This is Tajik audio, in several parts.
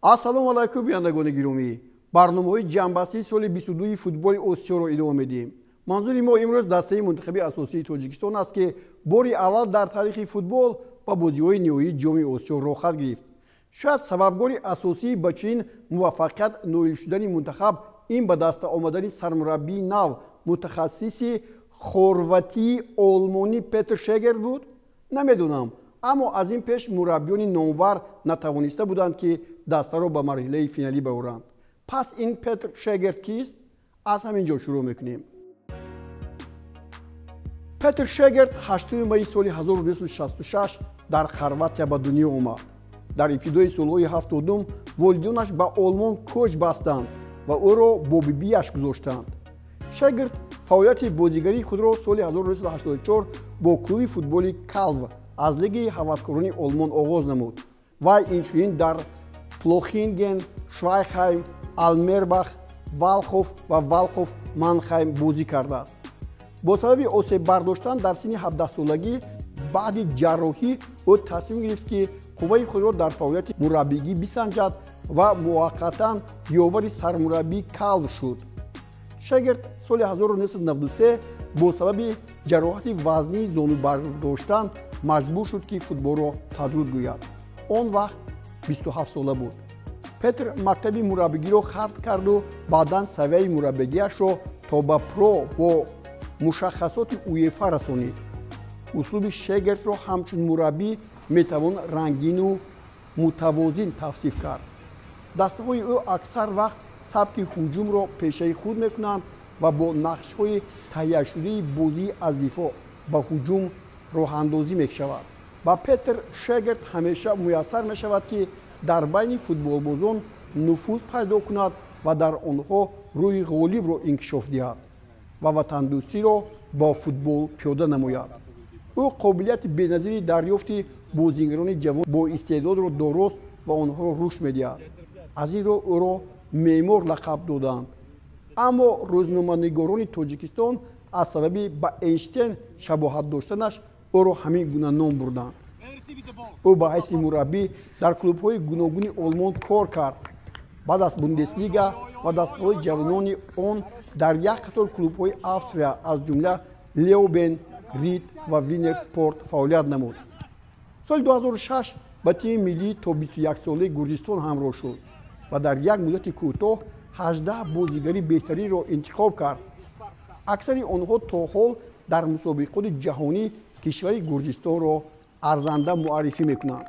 Ассалому алайкум, бинандагони гиромӣ. Барномаҳои ҷамъбастии соли 22 футболи Осиёро идома медиҳем. Манзури мо имрӯз дастаи мунтахаби асосии Тоҷикистон аст, ки бори аввал дар таърихи футбол ба бозиҳои ниҳоии Ҷоми Осиё роҳхат гирифт. Шояд сабабгори асосии ба чунин муваффақият ноил шудани мунтахаб ин ба даста омадани сармураббии нав, мутахассиси хорватии олмонӣ Петр Шегерт буд? Намедонам, аммо аз ин пеш мураббиёни номвар натавониста буданд, ки дастаро ба марҳилаи финалӣ бароранд. Пас ин Петр Шегерт кист? Аз ҳамин ҷо шурӯъ мекунем. Петр Шегерт 8 майи соли 1966 дар Хорватия ба дунё омад. Дар ибтидои солҳои 70 волидонаш ба Олмон кӯч бастанд ва ӯро бо бибиаш гузоштанд. Шегерт фаъолияти бозигарии худро соли 1984 бо клуби футболи Калв аз лигаи ҳаваскорони Олмон оғоз намуд. Вай инчунин дар Плохинген, Швайхайм, Алмербах, Валхоф ва Валхоф Манхайм бозӣ кардааст. Бо сабаби осеб бардоштан дар синни 17-солагӣ баъди ҷарроҳӣ ӯ тасмим гирифт, ки қувваи худро дар фаъолияти мураббигӣ бисанҷад ва муваққатан ёвари сармураббии Калв шуд. Шегерт соли 1993 бо сабаби ҷароҳати вазнии зонубардоштан маҷбур шуд, ки футболро падруд гӯяд. Он вақт 27 сола буд. Петр мактаби мураббигиро хатм карду баъдан савияи мураббигиашро то ба про бо мушаххасоти УЕФА расонид. Услуби Шегертро ҳамчун мураббӣ метавон рангину мутавозин тавсиф кард. Дастаҳои ӯ аксар вақт сабки ҳуҷумро пешаи худ мекунанд ва бо нақшҳои таҳияшудаи бозии аз дифоъ ба ҳуҷум роҳандозӣ мешавад. Ба Петр Шегерт ҳамеша муяссар мешавад, ки дар байни футболбозон нуфуз пайдо кунад ва дар онҳо рӯҳи ғолибро инкишоф диҳад ва ватандӯстиро бо футбол пиёда намояд. Ӯ қобилияти беназири дарёфти бозигарони ҷавон бо истеъдодро дорост ва онҳоро рушд медиҳад. Аз ин рӯ ӯро меъмор лақаб доданд. Аммо рӯзноманигорони Тоҷикистон аз сабаби ба Эйнштейн шабоҳат доштанаш ӯро ҳамин гуна ном бурданд. Ӯ ба ҳайси мураббӣ дар клубҳои гуногуни Олмон кор кард. Баъд аз Бундеслига ва дастаҳои ҷавонони он дар як қатор клубҳои Австрия, аз ҷумла Леобен, Рид ва Винер Спорт фаъолият намуд. Соли 2006 ба тими миллии то 21-солаи Гурҷистон ҳамроҳ шуд ва дар як муддати кӯтоҳ 18 бозигари беҳтаринро интихоб кард. Аксари онҳо то ҳол дар мусобиқоти ҷаҳонӣ кишвари Гурҷистонро арзанда муаррифӣ мекунанд.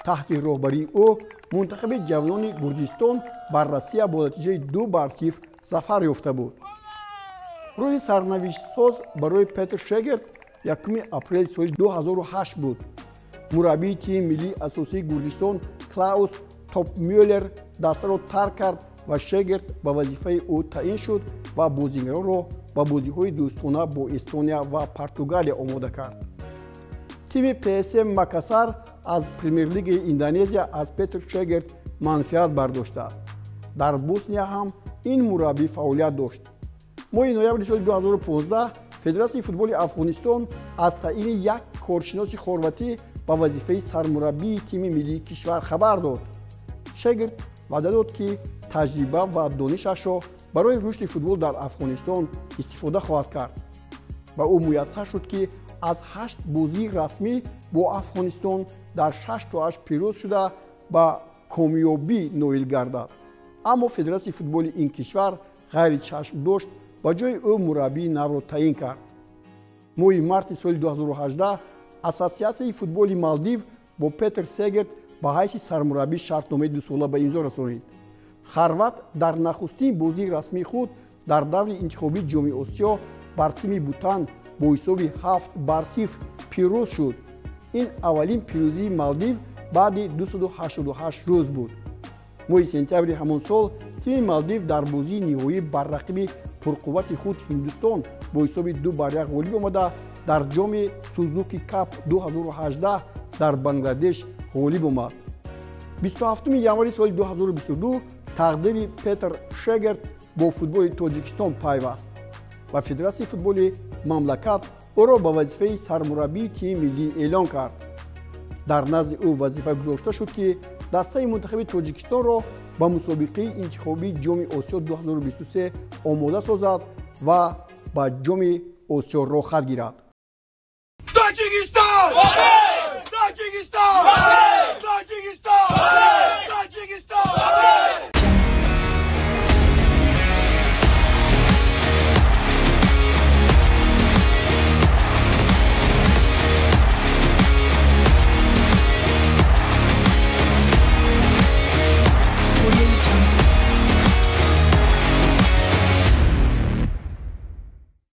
Таҳти роҳбарии ӯ мунтахаби ҷавонони Гурҷистон бар Россия бо натиҷаи 2-0 зафар ёфта буд. Рӯзи сарнавиштсоз барои Петр Шегерт 1 апрели соли 2008 буд. Мураббии тими миллии асосии Гурҷистон Клаус Топмюллер дастаро тарк кард ва Шегерт ба вазифаи ӯ таъин шуд ва бозигаронро ба бозиҳои дӯстона бо Эстония ва Португалия омода кард. Тими ПСМ Макасар аз Премер-лигаи Индонезия аз Петр Шегерт манфиат бардоштааст. Дар Босния ҳам ин мураббӣ фаъолият дошт. Моҳи ноябри соли 2015 Федератсияи футболи Афғонистон аз таъини як коршиноси хорватӣ ба вазифаи сармураббии тими миллии кишвар хабар дод. Шегерт ваъда дод, ки таҷриба ва донишашро барои рушди футбол дар Афғонистон истифода хоҳад кард. Ба ӯ муяссар шуд, ки аз 8 бозии расмӣ бо Афғонистон дар 6 тоаш пирӯз шуда ба комёбӣ ноил гардад. Аммо Федератсияи футболи ин кишвар ғайричашм дошт, ба ҷои ӯ мураббии навро таъин кард. Моҳи марти соли 2018 Ассотсиатсияи футболи Малдив бо Петр Сегерт ба ҳайси сармураббӣ шартномаи дусола ба имзо расонид. Хорват дар нахустин бозии расмии худ дар даври интихобии Ҷоми Осиё бар тими Бутан бо ҳисоби 7-0 пирӯз шуд. Ин аввалин пирӯзии Малдив баъди 288 рӯз буд. Моҳи сентябри ҳамон сол тими Малдив дар бозии ниҳоӣ бар рақиби пурқуввати худ Ҳиндустон бо ҳисоби 2-1 ғолиб омада дар ҷоми Сузуки Кап 2018 дар Бангладеш ғолиб омад. 27 январи соли 2022 тақдири Петр Шегерт бо футболи Тоҷикистон пайваст ва Федератсияи футболи мамлакат ӯро ба вазифаи сармураббии тими миллӣ эълон кард. Дар назди ӯ вазифа гузошта шуд, ки Дастаи мунтахаби Тоҷикистонро ба мусобиқаи интихобии Ҷоми Осиё 2023 омода созад ва ба Ҷоми Осиё роҳхат гирад. Тоҷикистон! Тоҷикистон! Тоҷикистон!